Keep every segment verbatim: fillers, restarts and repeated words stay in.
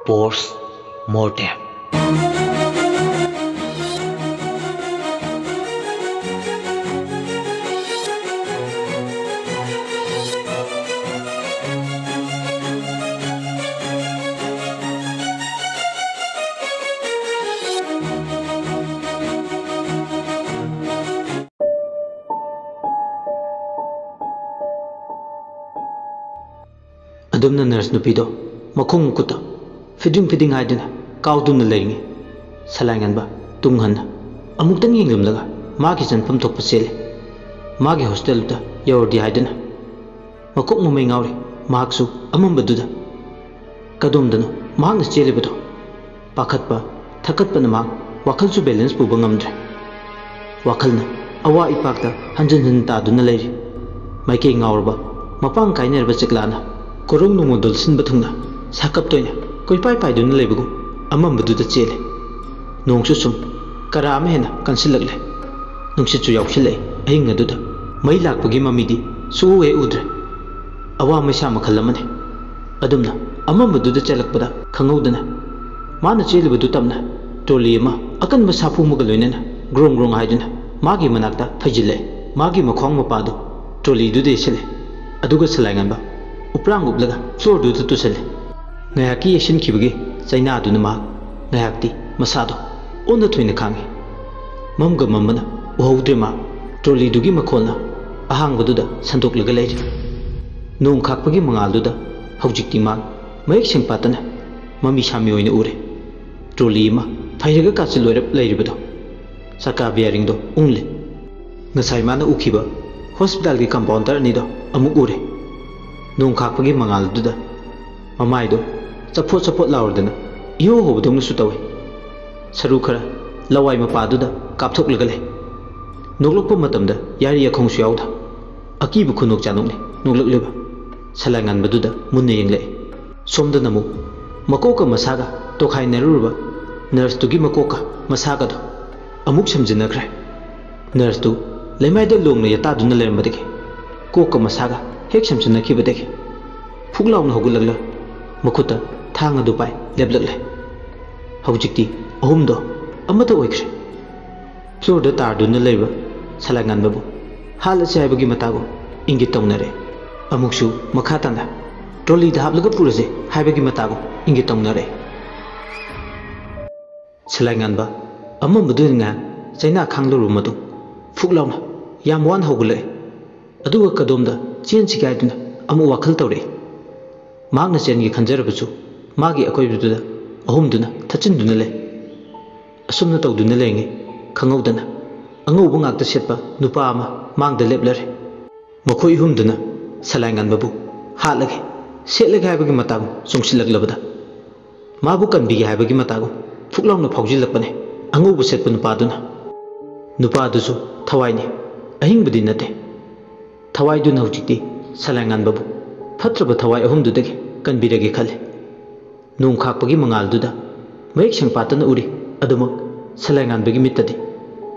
Post Mortem. ꯑꯗꯨꯝꯅ nurse ꯅꯨꯄꯤꯗꯣ ꯃꯈꯣꯡ ꯃꯈꯨꯠꯇ ꯐꯤꯗꯤꯡ ꯐꯤꯗꯤꯡ ꯍꯥꯏꯗꯨꯅ ꯀꯥꯎꯗꯨꯅ ꯂꯩꯔꯤꯉꯩ, ꯁꯂꯥꯏꯉꯟꯕ ꯇꯨꯡ ꯍꯟꯅ ꯑꯃꯨꯛꯇꯪ ꯌꯦꯡꯂꯝꯂꯒ ꯃꯥꯒꯤ ꯆꯪꯐꯝ ꯊꯣꯛꯄ ꯆꯦꯜꯂꯤ꯫ ꯃꯥꯒꯤ ꯍꯣꯁꯇꯦꯜꯗꯨꯗ ꯌꯧꯔꯗꯤ ꯍꯥꯏꯗꯨꯅ ꯃꯀꯣꯛ ꯃꯃꯩ ꯉꯥꯎꯔꯤ꯫ ꯃꯍꯥꯛꯁꯨ ꯑꯃꯝꯕꯗꯨꯗ ꯀꯗꯣꯝꯗꯅꯣ ꯃꯍꯥꯛꯅ ꯆꯦꯜꯂꯤꯕꯗꯣ꯫ ꯄꯥꯈꯠꯄ, ꯊꯛꯀꯠꯄꯅ ꯃꯍꯥꯛ ꯋꯥꯈꯜꯁꯨ ꯕꯦꯂꯦꯟꯁ ꯄꯨꯕ ꯉꯝꯗ꯭ꯔꯦ꯫ ꯋꯥꯈꯜꯅ ꯑꯋꯥ ꯏꯄꯥꯛꯇ ꯍꯟꯖꯤꯟ ꯍꯟꯖꯤꯟ ꯇꯥꯗꯨꯅ ꯂꯩꯔꯤ꯫ ꯃꯥꯏꯀꯩ ꯉꯥꯎꯔꯕ, ꯃꯄꯥꯡ ꯀꯥꯏꯅꯔꯕ ꯆꯦꯛꯂꯥꯅ ꯀꯣꯔꯧ ꯅꯣꯡꯃꯗꯣꯜ ꯁꯤꯟꯕ ꯊꯨꯡꯅ ꯁꯥꯀꯞꯇꯣꯏꯅ ꯀꯣꯏꯄꯥꯏ ꯄꯥꯏꯗꯨꯅ ꯂꯩꯕꯒꯨꯝ ꯑꯃꯝꯕꯗꯨꯗ ꯆꯦꯜꯂꯤ꯫ ꯅꯣꯡꯁꯨ ꯁꯨꯝ ꯀꯔꯥ ꯑꯃ ꯍꯦꯟꯅ ꯀꯟꯁꯤꯜꯂꯛꯂꯦ꯫ ꯅꯨꯡꯁꯤꯠꯁꯨ ꯌꯥꯎꯁꯤꯜꯂꯛꯏ꯫ ꯑꯍꯤꯡ ꯑꯗꯨꯗ ꯃꯩ ꯂꯥꯛꯄꯒꯤ ꯃꯃꯤꯗꯤ ꯁꯨꯛꯎ ꯍꯦꯛ ꯎꯗ꯭ꯔꯦ꯫ ꯑꯋꯥ ꯃꯩꯁꯥ ꯃꯈꯜ ꯑꯃꯅꯤ꯫ ꯑꯗꯨꯝꯅ ꯑꯃꯝꯕꯗꯨꯗ ꯆꯦꯜꯂꯛꯄꯗ ꯈꯪꯍꯧꯗꯅ ꯃꯥꯅ ꯆꯦꯜꯂꯤꯕꯗꯨ ꯇꯝꯅ ꯇ꯭ꯔꯣꯂꯤ ꯑꯃ ꯑꯀꯟꯕ ꯁꯥꯐꯨ ꯑꯃꯒ ꯂꯣꯏꯅꯅ ꯒ꯭ꯔꯣꯡ ꯒ꯭ꯔꯣꯡ ꯍꯥꯏꯗꯨꯅ ꯃꯥꯒꯤ ꯃꯅꯥꯛꯇ ꯐꯩꯖꯤꯜꯂꯛꯑꯦ꯫ ꯃꯥꯒꯤ ꯃꯈ꯭ꯋꯥꯡ ꯃꯄꯥꯗꯨ ꯇ꯭ꯔꯣꯂꯤꯗꯨꯗ ꯌꯩꯁꯤꯜꯂꯦ꯫ ꯑꯗꯨꯒ ꯁꯂꯥꯏꯉꯟꯕ ꯎꯄ꯭ꯔꯥꯡ ꯎꯞꯂꯒ ꯐ꯭ꯂꯣꯔꯗꯨꯗ ꯇꯨꯁꯜꯂꯦ꯫ ꯉꯥꯏꯍꯥꯛꯀꯤ ꯌꯩꯁꯤꯟꯈꯤꯕꯒꯤ ꯆꯩꯅꯥꯗꯨꯅ ꯃꯍꯥꯛ ꯉꯥꯏꯍꯥꯛꯇꯤ ꯃꯁꯥꯗꯣ ꯑꯣꯟꯅ ꯊꯣꯏꯅ ꯈꯥꯡꯉꯤ꯫ ꯃꯝꯒ ꯃꯝꯕꯅ ꯎꯍꯧꯗ꯭ꯔꯦ ꯃꯍꯥꯛ꯫ ꯇ꯭ꯔꯣꯂꯤꯗꯨꯒꯤ ꯃꯈꯣꯜꯅ ꯑꯍꯥꯡꯕꯗꯨꯗ ꯁꯟꯗꯣꯛꯂꯒ ꯂꯩꯔꯤ꯫ ꯅꯣꯡ ꯈꯥꯛꯄꯒꯤ ꯃꯉꯥꯜꯗꯨꯗ ꯍꯧꯖꯤꯛꯇꯤ ꯃꯍꯥꯛ ꯃꯌꯦꯛ ꯁꯦꯡ ꯄꯥꯠꯇꯅ ꯃꯃꯤ ꯁꯥꯃꯤ ꯑꯣꯏꯅ ꯎꯔꯦ꯫ ꯇ꯭ꯔꯣꯂꯤ ꯑꯃ ꯐꯩꯔꯒ ꯀꯥꯆꯤꯜ ꯑꯣꯏꯔꯞ ꯂꯩꯔꯤꯕꯗꯣ꯫ ꯆꯀꯥ ꯕꯤꯌꯥꯔꯤꯡꯗꯣ ꯎꯪꯂꯦ꯫ ꯉꯁꯥꯏ ꯃꯥꯅ ꯎꯈꯤꯕ ꯍꯣꯁꯄꯤꯇꯥꯜꯒꯤ ꯀꯝꯄꯥꯎꯟꯗꯔ ꯑꯅꯤꯗꯣ ꯑꯃꯨꯛ ꯎꯔꯦ꯫ ꯅꯣꯡ ꯈꯥꯛꯄꯒꯤ ꯃꯉꯥꯜꯗꯨꯗ ꯃꯃꯥꯏꯗꯣ ꯆꯐꯣꯠ ꯆꯐꯣꯠ ꯂꯥꯎꯔꯗꯅ ꯏꯍꯧ ꯍꯧꯕꯗꯧꯅꯁꯨ ꯇꯧꯏ꯫ ꯁꯔꯨ ꯈꯔ ꯂꯋꯥꯏ ꯃꯄꯥꯗꯨꯗ ꯀꯥꯞꯊꯣꯛꯂꯒ ꯂꯩ꯫ ꯅꯣꯛꯂꯛꯄ ꯃꯇꯝꯗ ꯌꯥꯔꯤ ꯌꯥꯈꯣꯡꯁꯨ ꯌꯥꯎꯗ ꯑꯀꯤꯕ ꯈꯨꯅꯣꯛ ꯆꯥꯅꯣꯛꯅꯤ ꯅꯣꯛꯂꯛꯂꯤꯕ꯫ ꯁꯂꯥꯏ ꯉꯥꯟꯕꯗꯨꯗ ꯃꯨꯟꯅ ꯌꯦꯡꯂꯛꯏ꯫ ꯁꯣꯝꯗꯅ ꯑꯃꯨꯛ ꯃꯀꯣꯛꯀ ꯃꯁꯥꯒ ꯇꯣꯈꯥꯏꯅꯔꯨꯔꯕ ꯅꯔꯁꯇꯨꯒꯤ ꯃꯀꯣꯛꯀ ꯃꯁꯥꯒꯗꯣ ꯑꯃꯨꯛ ꯁꯝꯖꯤꯟꯅꯈ꯭ꯔꯦ꯫ ꯅꯔꯁꯇꯨ ꯂꯩꯃꯥꯏꯗ ꯂꯣꯡꯅ ꯌꯦꯇꯥꯗꯨꯅ ꯂꯩꯔꯝꯕꯗꯒꯤ ꯀꯣꯛꯀ ꯃꯁꯥꯒ ꯍꯦꯛ ꯁꯝꯖꯤꯟꯅꯈꯤꯕꯗꯒꯤ ꯐꯨꯛ ꯂꯥꯎꯅ ꯍꯧꯒꯠꯂꯛꯂ ꯃꯈꯨꯠꯇ ꯊꯥꯡ ꯑꯗꯨ ꯄꯥꯏ ꯂꯦꯞꯂꯛꯂꯦ꯫ ꯍꯧꯖꯤꯛꯇꯤ ꯑꯍꯨꯝꯗꯣ ꯑꯃꯠꯇ ꯑꯣꯏꯈ꯭ꯔꯦ꯫ ꯐ꯭ꯂꯣꯔꯗ ꯇꯥꯔꯗꯨꯅ ꯂꯩꯕ ꯁꯂꯥꯏ ꯉꯥꯟꯕꯕꯨ ꯍꯥꯠꯂꯁꯤ ꯍꯥꯏꯕꯒꯤ ꯃꯇꯥꯒꯨꯝ ꯏꯪꯒꯤꯠ ꯇꯧꯅꯔꯦ꯫ ꯑꯃꯨꯛꯁꯨ ꯃꯈꯥ ꯇꯥꯅ ꯇ꯭ꯔꯣꯂꯤꯗ ꯍꯥꯞꯂꯒ ꯄꯨꯔꯁꯦ ꯍꯥꯏꯕꯒꯤ ꯃꯇꯥꯒꯨꯝ ꯏꯪꯒꯤꯠ ꯇꯧꯅꯔꯦ꯫ ꯁꯂꯥꯏ ꯉꯥꯟꯕ ꯑꯃꯝꯕꯗꯨꯅ ꯉꯥꯏꯍꯥꯛ ꯆꯩꯅꯥ ꯈꯥꯡꯂꯨꯔꯕ ꯃꯇꯨꯡ ꯐꯨꯛ ꯂꯥꯎꯅ ꯌꯥꯝ ꯋꯥꯅ ꯍꯧꯒꯠꯂꯛꯏ꯫ ꯑꯗꯨꯒ ꯀꯗꯣꯝꯗ ꯆꯦꯟꯁꯤꯒꯦ ꯍꯥꯏꯗꯨꯅ ꯑꯃꯨꯛ ꯋꯥꯈꯜ ꯇꯧꯔꯛꯏ꯫ ꯃꯍꯥꯛꯅ ꯆꯦꯟꯒꯦ ꯈꯟꯖꯔꯕꯁꯨ ꯃꯥꯒꯤ ꯑꯀꯣꯏꯕꯗꯨꯗ ꯑꯍꯨꯝꯗꯨꯅ ꯊꯠꯆꯤꯟꯗꯨꯅ ꯂꯩ꯫ ꯑꯁꯨꯝꯅ ꯇꯧꯗꯨꯅ ꯂꯩꯔꯤꯉꯩ ꯈꯪꯍꯧꯗꯅ ꯑꯉꯧꯕ ꯉꯥꯛꯇ ꯁꯦꯠꯄ ꯅꯨꯄꯥ ꯑꯃ ꯃꯥꯡꯗ ꯂꯦꯞꯂꯔꯦ꯫ ꯃꯈꯣꯏ ꯑꯍꯨꯝꯗꯨꯅ ꯁꯂꯥꯏ ꯉꯥꯟꯕꯕꯨ ꯍꯥꯠꯂꯒꯦ, ꯁꯦꯠꯂꯒꯦ ꯍꯥꯏꯕꯒꯤ ꯃꯇꯥꯒꯨꯝ ꯆꯣꯡꯁꯤꯜꯂꯛꯂꯕꯗ ꯃꯥꯕꯨ ꯀꯟꯕꯤꯒꯦ ꯍꯥꯏꯕꯒꯤ ꯃꯇꯥꯒꯨꯝ ꯐꯨꯛ ꯂꯥꯎꯅ ꯐꯥꯎꯖꯤꯜꯂꯛꯄꯅꯦ ꯑꯉꯧꯕ ꯁꯦꯠꯄ ꯅꯨꯄꯥꯗꯨꯅ꯫ ꯅꯨꯄꯥꯗꯨꯁꯨ ꯊꯋꯥꯏꯅꯤ, ꯑꯍꯤꯡꯕꯗꯤ ꯅꯠꯇꯦ꯫ ꯊꯋꯥꯏꯗꯨꯅ ꯍꯧꯖꯤꯛꯇꯤ ꯁꯂꯥꯏ ꯉꯥꯟꯕꯕꯨ ꯐꯠꯇ꯭ꯔꯕ ꯊꯋꯥꯏ ꯑꯍꯨꯝꯗꯨꯗꯒꯤ ꯀꯟꯕꯤꯔꯒꯦ ꯈꯜꯂꯤ꯫ ꯅꯣꯡ ꯈꯥꯛꯄꯒꯤ ꯃꯉꯥꯜꯗꯨꯗ ꯃꯌꯦꯛ ꯁꯦꯡ ꯄꯥꯠꯇꯅ ꯎꯔꯤ꯫ ꯑꯗꯨꯃꯛ ꯁꯂꯥꯏ ꯉꯥꯟꯕꯒꯤ ꯃꯤꯠꯇꯗꯤ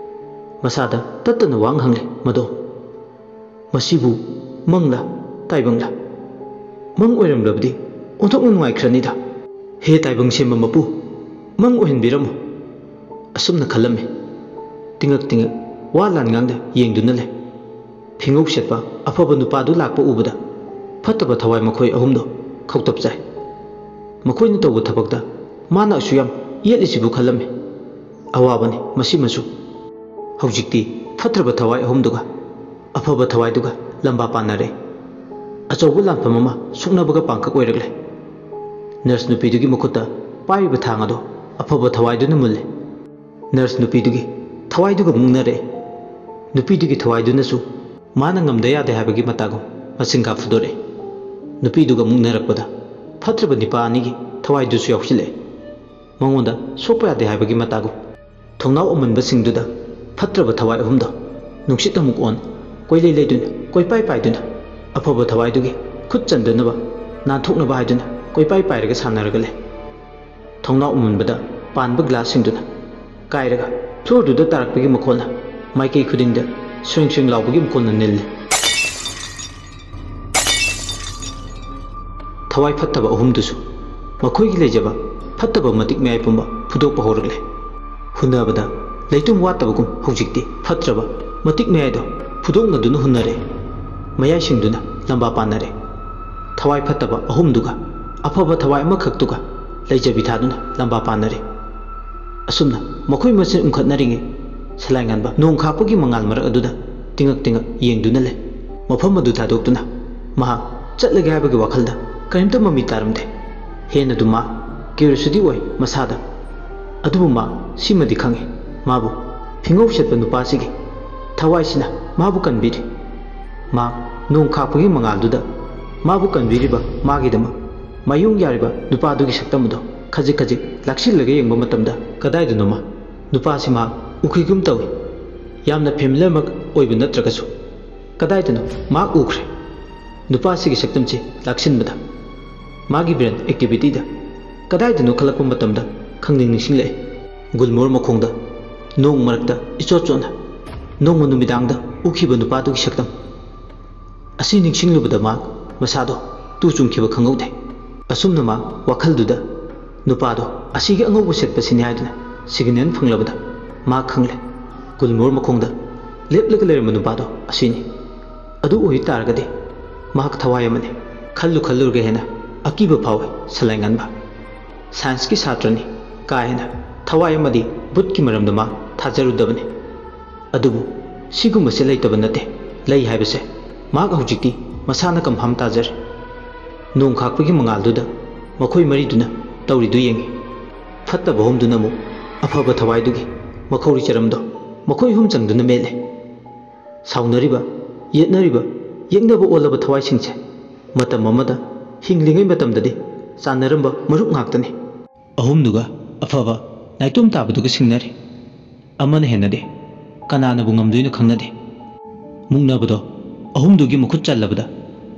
ꯃꯁꯥꯗ ꯇꯠꯇꯅ ꯋꯥꯍꯪ ꯍꯪꯂꯤ ꯃꯗꯣ꯫ ꯃꯁꯤꯕꯨ ꯃꯪꯂꯥ ꯇꯥꯏꯕꯪꯂꯥ? ꯃꯪ ꯑꯣꯏꯔꯝꯂꯕꯗꯤ ꯑꯣꯟꯊꯣꯛꯅ ꯅꯨꯡꯉꯥꯏꯈ꯭ꯔꯅꯤꯗ꯫ ꯍꯦ ꯇꯥꯏꯕꯪ ꯁꯦꯝꯕ ꯃꯄꯨ, ꯃꯪ ꯑꯣꯏꯍꯟꯕꯤꯔꯝꯃꯨ꯫ ꯑꯁꯨꯝꯅ ꯈꯜꯂꯝꯃꯤ꯫ ꯇꯤꯉꯛ ꯇꯤꯉꯛ ꯋꯥ ꯂꯥꯟ ꯉꯥꯡꯗ ꯌꯦꯡꯗꯨꯅ ꯂꯩ꯫ ꯐꯤꯉꯧ ꯁꯦꯠꯄ ꯑꯐꯕ ꯅꯨꯄꯥꯗꯨ ꯂꯥꯛꯄ ꯎꯕꯗ ꯐꯠꯇꯕ ꯊꯋꯥꯏ ꯃꯈꯣꯏ ꯑꯍꯨꯝꯗꯣ ꯈꯧꯇꯞ ꯆꯥꯏ꯫ ꯃꯈꯣꯏꯅ ꯇꯧꯕ ꯊꯕꯛꯇ ꯃꯥꯅ ꯑꯁꯨꯛ ꯌꯥꯝ ꯌꯦꯠꯂꯤꯁꯤꯕꯨ ꯈꯜꯂꯝꯃꯤ꯫ ꯑꯋꯥꯕꯅꯤ ꯃꯁꯤꯃꯁꯨ꯫ ꯍꯧꯖꯤꯛꯇꯤ ꯐꯠꯇ꯭ꯔꯕ ꯊꯋꯥꯏ ꯑꯍꯨꯝꯗꯨꯒ ꯑꯐꯕ ꯊꯋꯥꯏꯗꯨꯒ ꯂꯝꯕꯥ ꯄꯥꯟꯅꯔꯦ꯫ ꯑꯆꯧꯕ ꯂꯥꯟꯐꯝ ꯑꯃ ꯁꯣꯛꯅꯕꯒ ꯄꯥꯡꯀꯛ ꯑꯣꯏꯔꯛꯂꯦ꯫ ꯅꯔꯁ ꯅꯨꯄꯤꯗꯨꯒꯤ ꯃꯈꯨꯠꯇ ꯄꯥꯏꯔꯤꯕ ꯊꯥꯡ ꯑꯗꯣ ꯑꯐꯕ ꯊꯋꯥꯏꯗꯨꯅ ꯃꯨꯜꯂꯦ꯫ ꯅꯔꯁ ꯅꯨꯄꯤꯗꯨꯒꯤ ꯊꯋꯥꯏꯗꯨꯒ ꯃꯨꯛꯅꯔꯦ꯫ ꯅꯨꯄꯤꯗꯨꯒꯤ ꯊꯋꯥꯏꯗꯨꯅꯁꯨ ꯃꯥꯅ ꯉꯝꯗ ꯌꯥꯗꯦ ꯍꯥꯏꯕꯒꯤ ꯃꯇꯥꯒꯨꯝ ꯃꯆꯤꯟ ꯀꯥ ꯐꯨꯗꯣꯔꯛꯏ꯫ ꯅꯨꯄꯤꯗꯨꯒ ꯃꯨꯛꯅꯔꯛꯄꯗ ꯐꯠꯇ꯭ꯔꯕ ꯅꯤꯄꯥ ꯑꯅꯤꯒꯤ ꯊꯋꯥꯏꯗꯨꯁꯨ ꯌꯥꯎꯁꯤꯜꯂꯛꯏ꯫ ꯃꯉꯣꯟꯗ ꯁꯣꯛꯄ ꯌꯥꯗꯦ ꯍꯥꯏꯕꯒꯤ ꯃꯇꯥꯒꯨꯝ ꯊꯣꯡꯅꯥꯎ ꯑꯃꯟꯕꯁꯤꯡꯗꯨꯗ ꯐꯠꯇ꯭ꯔꯕ ꯊꯋꯥꯏ ꯑꯍꯨꯝꯗꯣ ꯅꯨꯡꯁꯤꯠ ꯑꯃꯨꯛ ꯑꯣꯟ, ꯀꯣꯏꯂꯩ ꯂꯩꯗꯨꯅ, ꯀꯣꯏꯄꯥꯏ ꯄꯥꯏꯗꯨꯅ, ꯑꯐꯕ ꯊꯋꯥꯏꯗꯨꯒꯤ ꯈꯨꯠ ꯆꯟꯗꯅꯕ, ꯅꯥꯟꯊꯣꯛꯅꯕ ꯍꯥꯏꯗꯨꯅ ꯀꯣꯏꯄꯥꯏ ꯄꯥꯏꯔꯒ ꯁꯥꯟꯅꯔꯒ ꯂꯩ꯫ ꯊꯣꯡꯅꯥꯎ ꯑꯃꯟꯕꯗ ꯄꯥꯟꯕ ꯒ꯭ꯂꯥꯁꯁꯤꯡꯗꯨꯅ ꯀꯥꯏꯔꯒ ꯐ꯭ꯂꯣꯔꯗꯨꯗ ꯇꯥꯔꯛꯄꯒꯤ ꯃꯈꯣꯟꯅ ꯃꯥꯏꯀꯩ ꯈꯨꯗꯤꯡꯗ ꯁ꯭ꯋꯤꯡ ꯁ꯭ꯋꯤꯡ ꯂꯥꯎꯕꯒꯤ ꯃꯈꯣꯟꯅ ꯅꯤꯜꯂꯤ꯫ ꯊꯋꯥꯏ ꯐꯠꯇꯕ ꯑꯍꯨꯝꯗꯨꯁꯨ ꯃꯈꯣꯏꯒꯤ ꯂꯩꯖꯕ ꯐꯠꯇꯕ ꯃꯇꯤꯛ ꯃꯌꯥꯏ ꯄꯨꯝꯕ ꯐꯨꯗꯣꯛꯄ ꯍꯧꯔꯛꯂꯦ꯫ ꯍꯨꯟꯅꯕꯗ ꯂꯩꯇꯨꯝ ꯋꯥꯠꯇꯕꯒꯨꯝ ꯍꯧꯖꯤꯛꯇꯤ ꯐꯠꯇ꯭ꯔꯕ ꯃꯇꯤꯛ ꯃꯌꯥꯏꯗꯣ ꯐꯨꯗꯣꯛꯅꯗꯨꯅ ꯍꯨꯟꯅꯔꯦ꯫ ꯃꯌꯥꯏꯁꯤꯡꯗꯨꯅ ꯂꯝꯕꯥ ꯄꯥꯟꯅꯔꯦ꯫ ꯊꯋꯥꯏ ꯐꯠꯇꯕ ꯑꯍꯨꯝꯗꯨꯒ ꯑꯐꯕ ꯊꯋꯥꯏ ꯑꯃꯈꯛꯇꯨꯒ ꯂꯩꯖꯕꯤ ꯊꯥꯗꯨꯅ ꯂꯝꯕꯥ ꯄꯥꯟꯅꯔꯦ꯫ ꯑꯁꯨꯝꯅ ꯃꯈꯣꯏ ꯃꯁꯦꯟ ꯎꯪꯈꯠꯅꯔꯤꯉꯩ ꯁꯂꯥꯏꯉꯥꯟꯕ ꯅꯣꯡ ꯈꯥꯛꯄꯒꯤ ꯃꯉꯥꯜ ꯃꯔꯛ ꯑꯗꯨꯗ ꯇꯤꯡꯉꯛ ꯇꯤꯡꯉꯛ ꯌꯦꯡꯗꯨꯅ ꯂꯩ꯫ ꯃꯐꯝ ꯑꯗꯨ ꯊꯥꯗꯣꯛꯇꯨꯅ ꯃꯍꯥꯛ ꯆꯠꯂꯒꯦ ꯍꯥꯏꯕꯒꯤ ꯋꯥꯈꯜꯗ ꯀꯔꯤꯝꯇ ꯃꯃꯤ ꯇꯥꯔꯝꯗꯦ꯫ ꯍꯦꯟꯅꯗꯨ ꯃꯥ curiosity ꯑꯣꯏ ꯃꯁꯥꯗ꯫ ꯑꯗꯨꯕꯨ ꯃꯥ ꯁꯤꯃꯗꯤ ꯈꯪꯏ, ꯃꯥꯕꯨ ꯐꯤꯉꯧ ꯁꯦꯠꯄ ꯅꯨꯄꯥꯁꯤꯒꯤ ꯊꯋꯥꯏꯁꯤꯅ ꯃꯥꯕꯨ ꯀꯟꯕꯤꯔꯤ꯫ ꯃꯥ ꯅꯣꯡ ꯈꯥꯛꯄꯒꯤ ꯃꯉꯥꯜꯗꯨꯗ ꯃꯥꯕꯨ ꯀꯟꯕꯤꯔꯤꯕ ꯃꯥꯒꯤꯗꯃꯛ ꯃꯥꯌꯣꯡ ꯌꯥꯔꯤꯕ ꯅꯨꯄꯥꯗꯨꯒꯤ ꯁꯛꯇꯝ ꯑꯗꯨ ꯈꯖꯤꯛ ꯈꯖꯤꯛ ꯂꯥꯛꯁꯤꯜꯂꯒ ꯌꯦꯡꯕ ꯃꯇꯝꯗ ꯀꯗꯥꯏꯗꯅꯣꯃ ꯅꯨꯄꯥꯁꯤ ꯃꯍꯥꯛ ꯎꯈꯤꯒꯨꯝ ꯇꯧꯏ꯫ ꯌꯥꯝꯅ familiar ꯃꯛ ꯑꯣꯏꯕ ꯅꯠꯇ꯭ꯔꯒꯁꯨ ꯀꯗꯥꯏꯗꯅꯣ ꯃꯍꯥꯛ ꯎꯈ꯭ꯔꯦ꯫ ꯅꯨꯄꯥꯁꯤꯒꯤ ꯁꯛꯇꯝꯁꯤ ꯂꯥꯛꯁꯤꯟꯕꯗ ꯃꯥꯒꯤ brain activityꯗ ꯀꯗꯥꯏꯗꯅꯣ ꯈꯜꯂꯛꯄ ꯃꯇꯝꯗ ꯈꯪꯅꯤꯡ ꯅꯤꯡꯁꯤꯡꯂꯛꯏ꯫ ꯒꯨꯜꯃꯣꯍꯔ ꯃꯈꯣꯡꯗ ꯅꯣꯡ ꯃꯔꯛꯇ ꯏꯆꯣꯠ ꯆꯣꯠꯅ ꯅꯣꯡꯃ ꯅꯨꯃꯤꯗꯥꯡꯗ ꯎꯈꯤꯕ ꯅꯨꯄꯥꯗꯨꯒꯤ ꯁꯛꯇꯝ꯫ ꯑꯁꯤ ꯅꯤꯡꯁꯤꯡꯂꯨꯕꯗ ꯃꯍꯥꯛ ꯃꯁꯥꯗꯣ ꯇꯨ ꯆꯨꯡꯈꯤꯕ ꯈꯪꯍꯧꯗꯦ꯫ ꯑꯁꯨꯝꯅ ꯃꯍꯥꯛ ꯋꯥꯈꯜꯗꯨꯗ ꯅꯨꯄꯥꯗꯣ ꯑꯁꯤꯒꯤ ꯑꯉꯧꯕ ꯁꯦꯠꯄꯁꯤꯅꯤ ꯍꯥꯏꯗꯨꯅ signal ꯐꯪꯂꯕꯗ ꯃꯍꯥꯛ ꯈꯪꯂꯦ꯫ ꯒꯨꯜꯃꯣꯍꯔ ꯃꯈꯣꯡꯗ ꯂꯦꯞꯂꯒ ꯂꯩꯔꯝꯕ ꯅꯨꯄꯥꯗꯣ ꯑꯁꯤꯅꯤ꯫ ꯑꯗꯨ ꯑꯣꯏ ꯇꯥꯔꯒꯗꯤ ꯃꯍꯥꯛ ꯊꯋꯥꯏ ꯑꯃꯅꯤ꯫ ꯈꯜꯂꯨ ꯈꯜꯂꯨꯔꯒ ꯍꯦꯟꯅ ꯑꯀꯤꯕ ꯐꯥꯎꯏ ꯁꯂꯥꯏꯉꯥꯟꯕ꯫ Scienceꯀꯤ ꯁꯥꯇ꯭ꯔꯅꯤ, ꯀꯥ ꯍꯦꯟꯅ ꯊꯋꯥꯏ ꯑꯃꯗꯤ ꯚꯨꯠꯀꯤ ꯃꯔꯝꯗ ꯃꯥ ꯊꯥꯖꯔꯨꯗꯕꯅꯤ꯫ ꯑꯗꯨꯕꯨ ꯁꯤꯒꯨꯝꯕꯁꯦ ꯂꯩꯇꯕ ꯅꯠꯇꯦ, ꯂꯩ ꯍꯥꯏꯕꯁꯦ ꯃꯍꯥꯛ ꯍꯧꯖꯤꯛꯇꯤ ꯃꯁꯥꯅ confirm ꯇꯥꯖꯔꯦ꯫ ꯅꯣꯡ ꯈꯥꯛꯄꯒꯤ ꯃꯉꯥꯜꯗꯨꯗ ꯃꯈꯣꯏ ꯃꯔꯤꯗꯨꯅ ꯇꯧꯔꯤꯗꯨ ꯌꯦꯡꯏ꯫ ꯐꯠꯇꯕ ꯑꯍꯨꯝꯗꯨꯅ ꯑꯃꯨꯛ ꯑꯐꯕ ꯊꯋꯥꯏꯗꯨꯒꯤ ꯃꯈꯧꯔꯤ ꯆꯔꯝꯗꯣ ꯃꯈꯣꯏ ꯑꯍꯨꯝ ꯆꯪꯗꯨꯅ ꯃꯦꯠꯂꯦ꯫ ꯁꯥꯎꯅꯔꯤꯕ, ꯌꯦꯠꯅꯔꯤꯕ, ꯌꯦꯛꯅꯕ ꯑꯣꯜꯂꯕ ꯊꯋꯥꯏꯁꯤꯡꯁꯦ ꯃꯇꯝ ꯑꯃꯗ ꯍꯤꯡꯂꯤꯉꯩ ꯃꯇꯝꯗꯗꯤ ꯆꯥꯟꯅꯔꯝꯕ ꯃꯔꯨꯞ ꯉꯥꯛꯇꯅꯤ꯫ ꯑꯍꯨꯝꯗꯨꯒ ꯑꯐꯕ ꯅꯥꯏꯇꯣꯝ ꯇꯥꯕꯗꯨꯒ ꯁꯤꯡꯅꯔꯦ꯫ ꯑꯃꯅ ꯍꯦꯟꯅꯗꯦ꯫ ꯀꯅꯥꯅꯕꯨ ꯉꯝꯗꯣꯏꯅꯣ ꯈꯪꯅꯗꯦ꯫ ꯃꯨꯛꯅꯕꯗꯣ ꯑꯍꯨꯝꯗꯨꯒꯤ ꯃꯈꯨꯠ ꯆꯜꯂꯕꯗ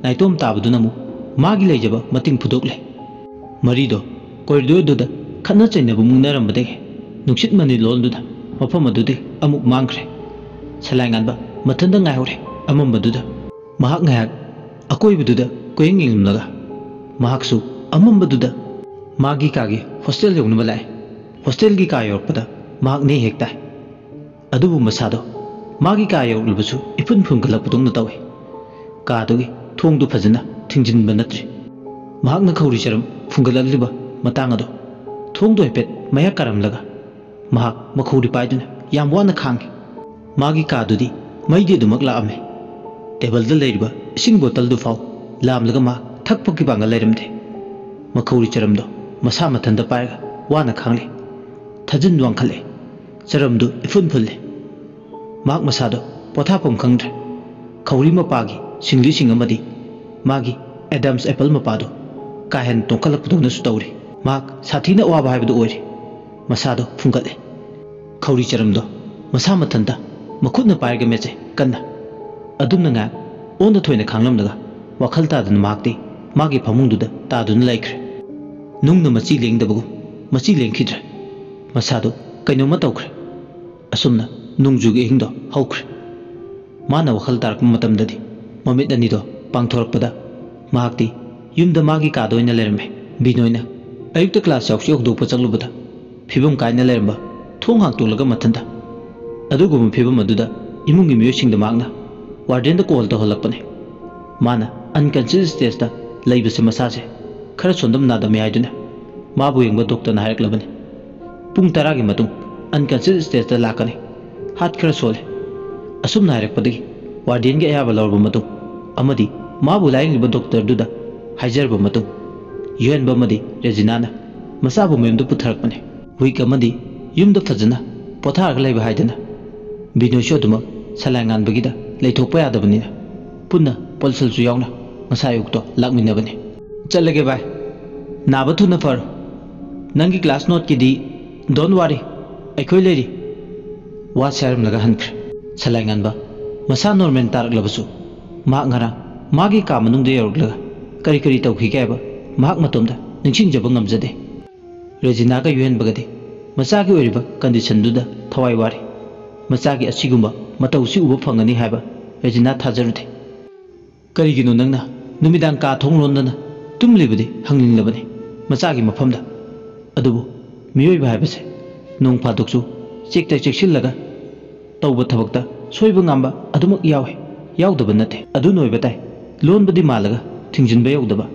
ꯅꯥꯏꯇꯣꯝ ꯇꯥꯕꯗꯨꯅ ꯑꯃꯨꯛ ꯃꯥꯒꯤ ꯂꯩꯖꯕ ꯃꯇꯤꯡ ꯐꯨꯗꯣꯛꯂꯦ꯫ ꯃꯔꯤꯗꯣ corridorꯗꯨꯗ ꯈꯠꯅ ꯆꯩꯅꯕ ꯃꯨꯛꯅꯔꯝꯕꯗꯒꯤ ꯅꯨꯡꯁꯤꯠ ꯃꯅꯤꯜ ꯂꯣꯟꯗꯨꯅ ꯃꯐꯝ ꯑꯗꯨꯗꯒꯤ ꯑꯃꯨꯛ ꯃꯥꯡꯈ꯭ꯔꯦ꯫ ꯁꯂꯥꯏꯉꯥꯟꯕ ꯃꯊꯟꯇ ꯉꯥꯏꯍꯧꯔꯦ ꯑꯃꯝꯕꯗꯨꯗ꯫ ꯃꯍꯥꯛ ꯉꯥꯏꯍꯥꯛ ꯑꯀꯣꯏꯕꯗꯨꯗ ꯀꯣꯏꯌꯦꯡ ꯌꯦꯡꯂꯝꯂꯒ ꯃꯍꯥꯛꯁꯨ ꯑꯃꯝꯕꯗꯨꯗ ꯃꯥꯒꯤ ꯀꯥꯒꯤ ꯍꯣꯁꯇꯦꯜ ꯌꯧꯅꯕ ꯂꯥꯛꯑꯦ꯫ ꯍꯣꯁꯇꯦꯜꯒꯤ ꯀꯥ ꯌꯧꯔꯛꯄꯗ ꯃꯍꯥꯛ ꯅꯦ ꯍꯦꯛ ꯇꯥꯏ꯫ ꯑꯗꯨꯕꯨ ꯃꯁꯥꯗꯣ ꯃꯥꯒꯤ ꯀꯥ ꯌꯧꯔꯛꯂꯕꯁꯨ ꯏꯐꯨꯟ ꯐꯨꯟꯒꯠꯂꯛꯄꯗꯧꯅ ꯇꯧꯏ꯫ ꯀꯥꯗꯨꯒꯤ ꯊꯣꯡꯗꯨ ꯐꯖꯅ ꯊꯤꯡꯖꯤꯟꯕ ꯅꯠꯇ꯭ꯔꯤ꯫ ꯃꯍꯥꯛꯅ ꯈꯧꯔꯤ ꯆꯔꯝ ꯐꯨꯟꯒꯠꯂꯛꯂꯤꯕ ꯃꯇꯥꯡ ꯑꯗꯣ ꯊꯣꯡꯗꯣ ꯍꯥꯏꯐꯦꯠ ꯃꯌꯥ ꯀꯥꯔꯝꯂꯒ ꯃꯍꯥꯛ ꯃꯈꯧꯔꯤ ꯄꯥꯏꯗꯨꯅ ꯌꯥꯝ ꯋꯥꯅ ꯈꯥꯡꯉꯤ꯫ ꯃꯥꯒꯤ ꯀꯥꯗꯨꯗꯤ ꯃꯩꯗꯤ ꯑꯗꯨꯃꯛ ꯂꯥꯛꯑꯝꯃꯤ꯫ ꯇꯦꯕꯜꯗ ꯂꯩꯔꯤꯕ ꯏꯁꯤꯡ ꯕꯣꯇꯜꯗꯨ ꯐꯥꯎ ꯂꯥꯝꯂꯒ ꯃꯥ ꯊꯛꯄꯒꯤ ꯄꯥꯡꯒꯜ ꯂꯩꯔꯝꯗꯦ꯫ ꯃꯈꯧꯔꯤ ꯆꯔꯝꯗꯣ ꯃꯁꯥ ꯃꯊꯟꯇ ꯄꯥꯏꯔꯒ ꯋꯥꯅ ꯈꯥꯡꯂꯤ꯫ ꯊꯥꯖꯤꯟ ꯋꯥꯡꯈꯠꯂꯦ꯫ ꯆꯔꯝꯗꯨ ꯏꯐꯨꯟ ꯐꯨꯜꯂꯦ꯫ ꯃꯍꯥꯛ ꯃꯁꯥꯗꯣ ꯄꯣꯊꯥꯐꯝ ꯈꯪꯗ꯭ꯔꯦ꯫ ꯈꯧꯔꯤ ꯃꯄꯥꯒꯤ ꯁꯤꯡꯂꯤꯁꯤꯡ ꯑꯃꯗꯤ ꯃꯥꯒꯤ ꯑꯦꯗꯥꯝꯁ ꯑꯦꯄꯜ ꯃꯄꯥꯗꯨ ꯀꯥ ꯍꯦꯟꯅ ꯇꯣꯡꯈꯠꯂꯛꯄꯗꯧꯅꯁꯨ ꯇꯧꯔꯤ꯫ ꯃꯍꯥꯛ ꯁꯥꯊꯤꯅ ꯑꯋꯥꯕ ꯍꯥꯏꯕꯗꯨ ꯑꯣꯏꯔꯦ꯫ ꯃꯁꯥꯗꯣ ꯐꯨꯡꯒꯠꯂꯦ꯫ ꯈꯧꯔꯤ ꯆꯔꯝꯗꯣ ꯃꯁꯥ ꯃꯊꯟꯇ ꯃꯈꯨꯠꯅ ꯄꯥꯏꯔꯒ ꯃꯦꯠꯆꯦ ꯀꯟꯅ꯫ ꯑꯗꯨꯝꯅ ꯉꯥꯏꯍꯥꯛ ꯑꯣꯟꯗ ꯊꯣꯏꯅ ꯈꯥꯡꯂꯝꯂꯒ ꯋꯥꯈꯜ ꯇꯥꯗꯅ ꯃꯍꯥꯛꯇꯤ ꯃꯥꯒꯤ ꯐꯃꯨꯡꯗꯨꯗ ꯇꯥꯗꯨꯅ ꯂꯩꯈ꯭ꯔꯦ꯫ ꯅꯨꯡꯅ ꯃꯆꯤ ꯂꯦꯡꯗꯕꯒꯨꯝ ꯃꯆꯤ ꯂꯦꯡꯈꯤꯗ꯭ꯔꯦ꯫ ꯃꯁꯥꯗꯨ ꯀꯩꯅꯣꯝꯃ ꯇꯧꯈ꯭ꯔꯦ꯫ ꯑꯁꯨꯝꯅ ꯅꯣꯡꯖꯨꯒꯤ ꯑꯍꯤꯡꯗꯣ ꯍꯧꯈ꯭ꯔꯦ꯫ ꯃꯥꯅ ꯋꯥꯈꯜ ꯇꯥꯔꯛꯄ ꯃꯇꯝꯗꯗꯤ ꯃꯃꯤꯠ ꯑꯅꯤꯗꯣ ꯄꯥꯡꯊꯣꯔꯛꯄꯗ ꯃꯍꯥꯛꯇꯤ ꯌꯨꯝꯗ ꯃꯥꯒꯤ ꯀꯥꯗ ꯑꯣꯏꯅ ꯂꯩꯔꯝꯃꯦ꯫ ꯕꯤꯅꯣꯏꯅ ꯑꯌꯨꯛꯇ ꯀ꯭ꯂꯥꯁ ꯌꯥꯎꯁꯤ ꯍꯧꯗꯣꯛꯄ ꯆꯠꯂꯨꯕꯗ ꯐꯤꯕꯝ ꯀꯥꯏꯅ ꯂꯩꯔꯝꯕ ꯊꯣꯡ ꯍꯥꯡꯇꯣꯛꯂꯒ ꯃꯊꯟꯇ ꯑꯗꯨꯒꯨꯝꯕ ꯐꯤꯕꯝ ꯑꯗꯨꯗ ꯏꯃꯨꯡꯒꯤ ꯃꯤꯑꯣꯏꯁꯤꯡꯗ ꯃꯍꯥꯛꯅ ꯋꯥꯔꯗꯦꯟꯗ ꯀꯣꯜ ꯇꯧꯍꯜꯂꯛꯄꯅꯦ꯫ ꯃꯥꯅ ꯑꯟꯀꯟꯁꯤꯌꯁ ꯁ꯭ꯇꯦꯖꯇ ꯂꯩꯕꯁꯦ ꯃꯁꯥꯁꯦ ꯈꯔ ꯁꯣꯟꯗꯝ ꯅꯥꯗꯝꯃꯦ ꯍꯥꯏꯗꯨꯅ ꯃꯥꯕꯨ ꯌꯦꯡꯕ ꯗꯣꯛꯇꯔꯅ ꯍꯥꯏꯔꯛꯂꯕꯅꯤ꯫ ꯄꯨꯡ ꯇꯔꯥꯒꯤ ꯃꯇꯨꯡ ꯑꯟꯀꯟꯁꯤꯌꯁ ꯁ꯭ꯇꯦꯖꯇ ꯂꯥꯛꯀꯅꯤ꯫ ꯍꯥꯔꯠ ꯈꯔ ꯁꯣꯜꯂꯦ꯫ ꯑꯁꯨꯝꯅ ꯍꯥꯏꯔꯛꯄꯗꯒꯤ ꯋꯥꯔꯗꯦꯟꯒꯤ ꯑꯌꯥꯕ ꯂꯧꯔꯕ ꯃꯇꯨꯡ ꯑꯃꯗꯤ ꯃꯥꯕꯨ ꯂꯥꯌꯦꯡꯂꯤꯕ ꯗꯣꯛꯇꯔꯗꯨꯗ ꯍꯥꯏꯖꯔꯕ ꯃꯇꯨꯡ ꯌꯨꯍꯦꯟꯕ ꯑꯃꯗꯤ ꯔꯦꯖꯤꯅꯥꯅ ꯃꯆꯥꯕꯨ ꯃꯌꯨꯝꯗ ꯄꯨꯊꯔꯛꯄꯅꯤ꯫ ꯋꯤꯛ ꯑꯃꯗꯤ ꯌꯨꯝꯗ ꯐꯖꯅ ꯄꯣꯊꯥꯔꯒ ꯂꯩꯕ ꯍꯥꯏꯗꯅ ꯕꯤꯅꯣꯏꯁꯨ ꯑꯗꯨꯃꯛ ꯁꯂꯥꯏ ꯉꯥꯟꯕꯒꯤꯗ ꯂꯩꯊꯣꯛꯄ ꯌꯥꯗꯕꯅꯤꯅ ꯄꯨꯟꯅ ꯄꯣꯜꯁꯜꯁꯨ ꯌꯥꯎꯅ ꯉꯁꯥꯏ ꯑꯌꯨꯛꯇꯣ ꯂꯥꯛꯃꯤꯟꯅꯕꯅꯤ꯫ ꯆꯠꯂꯒꯦ ꯚꯥꯏ, ꯅꯥꯕ ꯊꯨꯅ ꯐꯔꯣ꯫ ꯅꯪꯒꯤ ꯀ꯭ꯂꯥꯁ ꯅꯣꯠꯀꯤꯗꯤ don't worry, ꯑꯩꯈꯣꯏ ꯂꯩꯔꯤ꯫ ꯋꯥ ꯁꯥꯔꯝꯂꯒ ꯍꯟꯈ꯭ꯔꯦ꯫ ꯁꯂꯥꯏ ꯉꯥꯟꯕ ꯃꯁꯥ ꯅꯣꯔꯃꯦꯜ ꯇꯥꯔꯛꯂꯕꯁꯨ ꯃꯍꯥꯛ ꯉꯔꯥꯡ ꯃꯥꯒꯤ ꯀꯥ ꯃꯅꯨꯡꯗ ꯌꯧꯔꯛꯂꯒ ꯀꯔꯤ ꯀꯔꯤ ꯇꯧꯈꯤꯒꯦ ꯍꯥꯏꯕ ꯃꯍꯥꯛ ꯃꯇꯣꯝꯇ ꯅꯤꯡꯁꯤꯡꯖꯕ ꯉꯝꯖꯗꯦ꯫ ꯔꯦꯖꯤꯅꯥꯒ ꯌꯨꯍꯦꯟꯕꯒꯗꯤ ꯃꯆꯥꯒꯤ ꯑꯣꯏꯔꯤꯕ ꯀꯟꯗꯤꯁꯟꯗꯨꯗ ꯊꯋꯥꯏ ꯋꯥꯔꯤ꯫ ꯃꯆꯥꯒꯤ ꯑꯁꯤꯒꯨꯝꯕ ꯃꯇꯧꯁꯤ ꯎꯕ ꯐꯪꯒꯅꯤ ꯍꯥꯏꯕ ꯔꯦꯖꯤꯅꯥ ꯊꯥꯖꯔꯨꯗꯦ꯫ ꯀꯔꯤꯒꯤꯅꯣ ꯅꯪꯅ ꯅꯨꯃꯤꯗꯥꯡ ꯀꯥ ꯊꯣꯡ ꯂꯣꯟꯗꯅ ꯇꯨꯝꯂꯤꯕꯗꯤ ꯍꯪꯅꯤꯡꯂꯕꯅꯤ꯫ ꯃꯆꯥꯒꯤ ꯃꯐꯝꯗ꯫ ꯑꯗꯨꯕꯨ ꯃꯤꯑꯣꯏꯕ ꯍꯥꯏꯕꯁꯦ ꯅꯣꯡ ꯐꯥꯗꯣꯛꯁꯨ ꯆꯦꯛꯇ ꯆꯦꯛꯁꯤꯜꯂꯒ ꯇꯧꯕ ꯊꯕꯛꯇ ꯁꯣꯏꯕ ꯉꯥꯝꯕ ꯑꯗꯨꯃꯛ ꯌꯥꯎꯏ, ꯌꯥꯎꯗꯕ ꯅꯠꯇꯦ꯫ ꯑꯗꯨꯅ ꯑꯣꯏꯕ ꯇꯥꯏ, ꯂꯣꯟꯕꯗꯤ ꯃꯥꯜꯂꯒ ꯊꯤꯡꯖꯤꯟꯕ ꯌꯧꯗꯕ꯫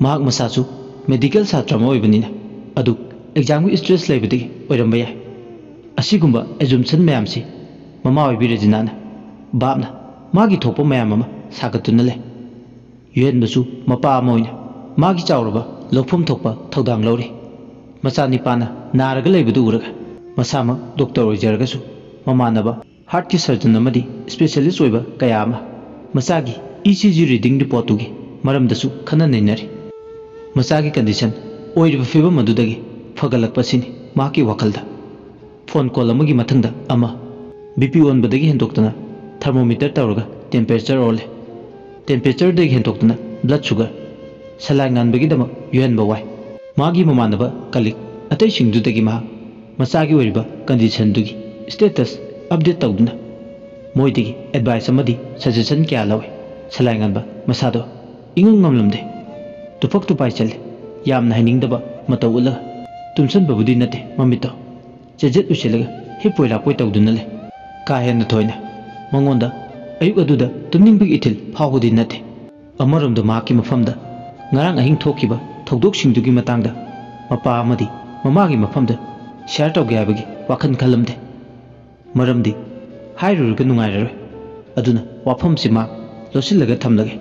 ꯃꯍꯥꯛ ꯃꯁꯥꯁꯨ ꯃꯦꯗꯤꯀꯦꯜ ꯁꯥꯇ꯭ꯔ ꯑꯃ ꯑꯣꯏꯕꯅꯤꯅ ꯑꯗꯨ ꯑꯦꯛꯖꯥꯝꯒꯤ ꯁ꯭ꯇ꯭ꯔꯦꯁ ꯂꯩꯕꯗꯒꯤ ꯑꯣꯏꯔꯝꯕ ꯌꯥꯏ꯫ ꯑꯁꯤꯒꯨꯝꯕ ꯑꯦꯖꯨꯝꯁꯟ ꯃꯌꯥꯝꯁꯤ ꯃꯃꯥ ꯑꯣꯏꯕꯤ ꯔꯦꯖꯤꯅꯥꯅ ꯚꯥꯞꯅ ꯃꯥꯒꯤ ꯊꯣꯛꯄ ꯃꯌꯥꯝ ꯑꯃ ꯁꯥꯒꯠꯇꯨꯅ ꯂꯩ꯫ ꯌꯨꯍꯦꯟꯕꯁꯨ ꯃꯄꯥ ꯑꯃ ꯑꯣꯏꯅ ꯃꯥꯒꯤ ꯆꯥꯎꯔꯕ ꯂꯧꯐꯝ ꯊꯣꯛꯄ ꯊꯧꯗꯥꯡ ꯂꯧꯔꯤ꯫ ꯃꯆꯥꯅꯤꯄꯥꯅ ꯅꯥꯔꯒ ꯂꯩꯕꯗꯨ ꯎꯔꯒ ꯃꯁꯥꯃꯛ ꯗꯣꯛꯇꯔ ꯑꯣꯏꯖꯔꯒꯁꯨ ꯃꯃꯥꯟꯅꯕ ꯍꯥꯔꯠꯀꯤ ꯁꯔꯖꯟ ꯑꯃꯗꯤ ꯁ꯭ꯄꯦꯁꯤꯌꯦꯂꯤꯁ ꯑꯣꯏꯕ ꯀꯌꯥ ꯑꯃ ꯃꯆꯥꯒꯤ ꯏ ꯁꯤ ꯖꯤ ꯔꯤꯗꯤꯡ ꯔꯤꯄꯣꯔꯠꯇꯨꯒꯤ ꯃꯔꯝꯗꯁꯨ ꯈꯟꯅ ꯅꯩꯅꯔꯤ꯫ ꯃꯆꯥꯒꯤ ꯀꯟꯗꯤꯁꯟ ꯑꯣꯏꯔꯤꯕ ꯐꯤꯕꯝ ꯑꯗꯨꯗꯒꯤ ꯐꯒꯠꯂꯛꯄꯁꯤꯅꯤ ꯃꯍꯥꯛꯀꯤ ꯋꯥꯈꯜꯗ꯫ ꯐꯣꯟ ꯀꯣꯜ ꯑꯃꯒꯤ ꯃꯊꯪꯗ ꯑꯃ꯫ ꯕꯤ ꯄꯤ ꯑꯣꯟꯕꯗꯒꯤ ꯍꯦꯟꯗꯣꯛꯇꯅ ꯊꯔꯃꯣꯃꯤꯇꯔ ꯇꯧꯔꯒ ꯇꯦꯝꯄꯔꯦꯆꯔ ꯑꯣꯜꯂꯦ꯫ ꯇꯦꯝꯄꯔꯦꯆꯔꯗꯒꯤ ꯍꯦꯟꯗꯣꯛꯇꯅ ꯕ꯭ꯂꯗ ꯁꯨꯒꯔ꯫ ꯁꯂꯥꯏꯟ ꯉꯥꯟꯕꯒꯤꯗꯃꯛ ꯌꯨꯍꯦꯟꯕ ꯋꯥꯏ꯫ ꯃꯥꯒꯤ ꯃꯃꯥꯟꯅꯕ ꯀꯂꯤꯛ ꯑꯇꯩꯁꯤꯡꯗꯨꯗꯒꯤ ꯃꯍꯥꯛ ꯃꯆꯥꯒꯤ ꯑꯣꯏꯔꯤꯕ ꯀꯟꯗꯤꯁꯟꯗꯨꯒꯤ ꯁ꯭ꯇꯦꯇꯁ ꯑꯞꯗꯦꯠ ꯇꯧꯗꯨꯅ ꯃꯣꯏꯗꯒꯤ ꯑꯦꯗꯚꯥꯏꯁ ꯑꯃꯗꯤ ꯁꯖꯦꯁꯟ ꯀꯌꯥ ꯂꯧꯏ꯫ ꯁꯂꯥꯏ ꯉꯥꯟꯕ ꯃꯁꯥꯗꯣ ꯏꯉꯝ ꯉꯝꯂꯝꯗꯦ꯫ ꯇꯨꯐꯛ ꯇꯨꯄꯥꯏ ꯆꯠꯂꯦ꯫ ꯌꯥꯝꯅ ꯍꯩꯅꯤꯡꯗꯕ ꯃꯇꯧ ꯎꯠꯂꯒ꯫ ꯇꯨꯝꯁꯟꯕꯕꯨꯗꯤ ꯅꯠꯇꯦ ꯃꯃꯤꯠꯇꯣ꯫ ꯆꯦꯖꯦꯠ ꯎꯏꯁꯤꯜꯂꯒ ꯍꯤꯞꯄꯣꯏ ꯂꯥꯛꯄꯣꯏ ꯇꯧꯗꯨꯅ ꯂꯩ꯫ ꯀꯥ ꯍꯦꯟꯅ ꯊꯣꯏꯅ ꯃꯉꯣꯟꯗ ꯑꯌꯨꯛ ꯑꯗꯨꯗ ꯇꯨꯝꯅꯤꯡꯕꯒꯤ ꯏꯊꯤꯜ ꯐꯥꯎꯕꯗꯤ ꯅꯠꯇꯦ꯫ ꯑꯃꯔꯣꯝꯗ ꯃꯍꯥꯛꯀꯤ ꯃꯐꯝꯗ ꯉꯔꯥꯡ ꯑꯍꯤꯡ ꯊꯣꯛꯈꯤꯕ ꯊꯧꯗꯣꯛꯁꯤꯡꯗꯨꯒꯤ ꯃꯇꯥꯡꯗ ꯃꯄꯥ ꯑꯃꯗꯤ ꯃꯃꯥꯒꯤ ꯃꯐꯝꯗ ꯁꯤꯌꯥꯔ ꯇꯧꯒꯦ ꯍꯥꯏꯕꯒꯤ ꯋꯥꯈꯜ ꯈꯜꯂꯝꯗꯦ꯫ ꯃꯔꯝꯗꯤ ꯍꯥꯏꯔꯨꯔꯒ ꯅꯨꯡꯉꯥꯏꯔꯔꯣꯏ꯫ ꯑꯗꯨꯅ ꯋꯥꯐꯝꯁꯤ ꯃꯍꯥꯛ ꯂꯣꯠꯁꯤꯜꯂꯒ ꯊꯝꯂꯒꯦ꯫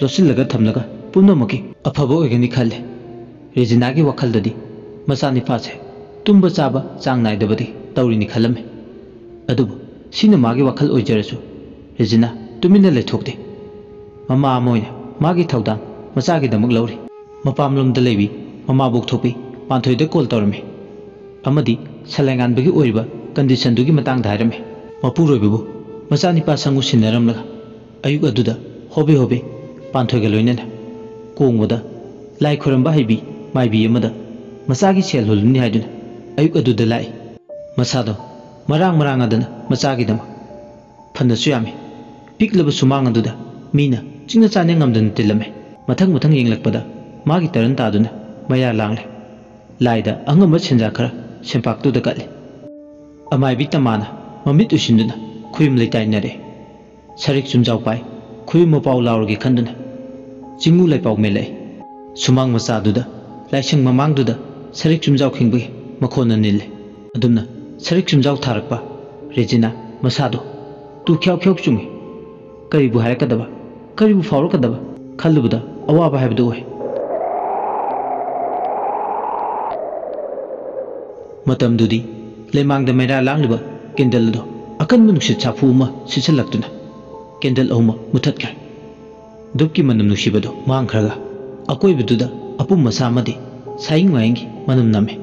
ꯂꯣꯠꯁꯤꯜꯂꯒ ꯊꯝꯂꯒ ꯄꯨꯝꯅꯃꯛꯀꯤ ꯑꯐꯕ ꯑꯣꯏꯒꯅꯤ ꯈꯜꯂꯦ꯫ ꯔꯦꯖꯤꯅꯥꯒꯤ ꯋꯥꯈꯜꯗꯗꯤ ꯃꯆꯥꯅꯤꯄꯥꯁꯦ ꯇꯨꯝꯕ ꯆꯥꯕ ꯆꯥꯡ ꯅꯥꯏꯗꯕꯗꯤ ꯇꯧꯔꯤꯅꯤ ꯈꯜꯂꯝꯃꯤ꯫ ꯑꯗꯨꯕꯨ ꯁꯤꯅ ꯃꯥꯒꯤ ꯋꯥꯈꯜ ꯑꯣꯏꯖꯔꯁꯨ ꯔꯦꯖꯤꯅꯥ ꯇꯨꯃꯤꯟꯅ ꯂꯩꯊꯣꯛꯇꯦ꯫ ꯃꯃꯥ ꯑꯃ ꯑꯣꯏꯅ ꯃꯥꯒꯤ ꯊꯧꯗꯥꯡ ꯃꯆꯥꯒꯤꯗꯃꯛ ꯂꯧꯔꯤ꯫ ꯃꯄꯥꯝꯂꯣꯝꯗ ꯂꯩꯕꯤ ꯃꯃꯥꯕꯣꯛ ꯊꯣꯛꯄꯤ ꯄꯥꯟꯊꯣꯏꯗ ꯀꯣꯜ ꯇꯧꯔꯝꯃꯤ ꯑꯃꯗꯤ ꯁꯂꯥꯏꯉꯥꯟꯕꯒꯤ ꯑꯣꯏꯔꯤꯕ ꯀꯟꯗꯤꯁꯟꯗꯨꯒꯤ ꯃꯇꯥꯡꯗ ꯍꯥꯏꯔꯝꯃꯤ꯫ ꯃꯄꯨꯔꯣꯏꯕꯕꯨ ꯃꯆꯥꯅꯤꯄꯥ ꯁꯪꯒꯨ ꯁꯤꯟꯅꯔꯝꯂꯒ ꯑꯌꯨꯛ ꯑꯗꯨꯗ ꯍꯣꯕꯦ ꯍꯣꯕꯦ ꯄꯥꯟꯊꯣꯏꯒ ꯂꯣꯏꯅꯅ ꯀꯣꯡꯕꯗ ꯂꯥꯏ ꯈꯣꯏꯔꯝꯕ ꯍꯩꯕꯤ ꯃꯥꯏꯕꯤ ꯑꯃꯗ ꯃꯆꯥꯒꯤ ꯁꯦꯜ ꯍꯨꯜꯂꯨꯅꯤ ꯍꯥꯏꯗꯨꯅ ꯑꯌꯨꯛ ꯑꯗꯨꯗ ꯂꯥꯛꯏ꯫ ꯃꯁꯥꯗꯣ ꯃꯔꯥꯡ ꯃꯔꯥꯡ ꯑꯗꯨꯅ ꯃꯆꯥꯒꯤꯗꯃꯛ ꯐꯅꯁꯨ ꯌꯥꯝꯃꯤ꯫ ꯄꯤꯛꯂꯕ ꯁꯨꯃꯥꯡ ꯑꯗꯨꯗ ꯃꯤꯅ ꯆꯤꯛꯅ ꯆꯥꯅ ꯉꯝꯗꯅ ꯇꯤꯜꯂꯝꯃꯤ꯫ ꯃꯊꯪ ꯃꯊꯪ ꯌꯦꯡꯂꯛꯄꯗ ꯃꯥꯒꯤ ꯇꯔꯟ ꯇꯥꯗꯨꯅ ꯃꯌꯥ ꯂꯥꯡꯂꯦ꯫ ꯂꯥꯏꯗ ꯑꯉꯝꯕ ꯁꯦꯟꯖꯥ ꯈꯔ ꯁꯦꯟꯄꯥꯛꯇꯨꯗ ꯀꯠꯂꯤ꯫ ꯑꯃꯥꯏꯕꯤ ꯇꯃꯥꯅ ꯃꯃꯤꯠ ꯎꯏꯁꯤꯟꯗꯨꯅ ꯈꯨꯌꯨꯝ ꯂꯩꯇꯥꯏꯅꯔꯦ꯫ ꯁꯔꯤꯛ ꯆꯨꯝꯖꯥꯎ ꯄꯥꯏ, ꯈꯨꯌꯨꯝ ꯃꯄꯥꯎ ꯂꯥꯎꯔꯒꯦ ꯈꯟꯗꯨꯅ ꯆꯤꯡꯉꯨ ꯂꯩꯄꯥꯎ ꯃꯦꯜꯂꯛꯏ꯫ ꯁꯨꯃꯥꯡ ꯃꯆꯥꯗꯨꯗ, ꯂꯥꯏꯁꯪ ꯃꯃꯥꯡꯗꯨꯗ ꯁꯔꯤꯛ ꯆꯨꯝꯖꯥꯎ ꯈꯤꯡꯕꯒꯤ ꯃꯈꯣꯟꯅ ꯅꯤꯜꯂꯦ꯫ ꯑꯗꯨꯝꯅ ꯁꯔꯤꯛ ꯆꯨꯝꯖꯥꯎ ꯊꯥꯔꯛꯄ ꯔꯦꯖꯤꯅꯥ ꯃꯁꯥꯗꯣ ꯇꯨ ꯈ꯭ꯌꯥꯎ ꯈ꯭ꯌꯥꯎ ꯆꯨꯡꯉꯤ꯫ ꯀꯔꯤꯕꯨ ꯍꯥꯏꯔꯛꯀꯗꯕ, ꯀꯔꯤꯕꯨ ꯐꯥꯎꯔꯛꯀꯗꯕ ꯈꯜꯂꯨꯕꯗ ꯑꯋꯥꯕ ꯍꯥꯏꯕꯗꯨ ꯑꯣꯏ꯫ ꯃꯇꯝꯗꯨꯗꯤ ꯂꯩꯃꯥꯡꯗ ꯃꯩꯔꯥ ꯂꯥꯡꯂꯤꯕ ꯀꯦꯟꯗꯜ ꯑꯗꯨ ꯑꯀꯟꯕ ꯅꯨꯡꯁꯤꯠ ꯁꯥꯐꯨ ꯑꯃ ꯁꯤꯠꯆꯜꯂꯛꯇꯨꯅ ꯀꯦꯟꯗꯜ ꯑꯍꯨꯝꯃꯛ ꯃꯨꯊꯠꯈ꯭ꯔꯦ꯫ ꯙꯨꯞꯀꯤ ꯃꯅꯝ ꯅꯨꯡꯁꯤꯕꯗꯨ ꯃꯥꯡꯈ꯭ꯔꯒ ꯑꯀꯣꯏꯕꯗꯨꯗ ꯑꯄꯨꯝ ꯑꯁꯥ ꯑꯃꯗꯤ ꯁꯥꯌꯤꯡ ꯃꯥꯌꯤꯡꯒꯤ ꯃꯅꯝ ꯅꯝꯃꯤ꯫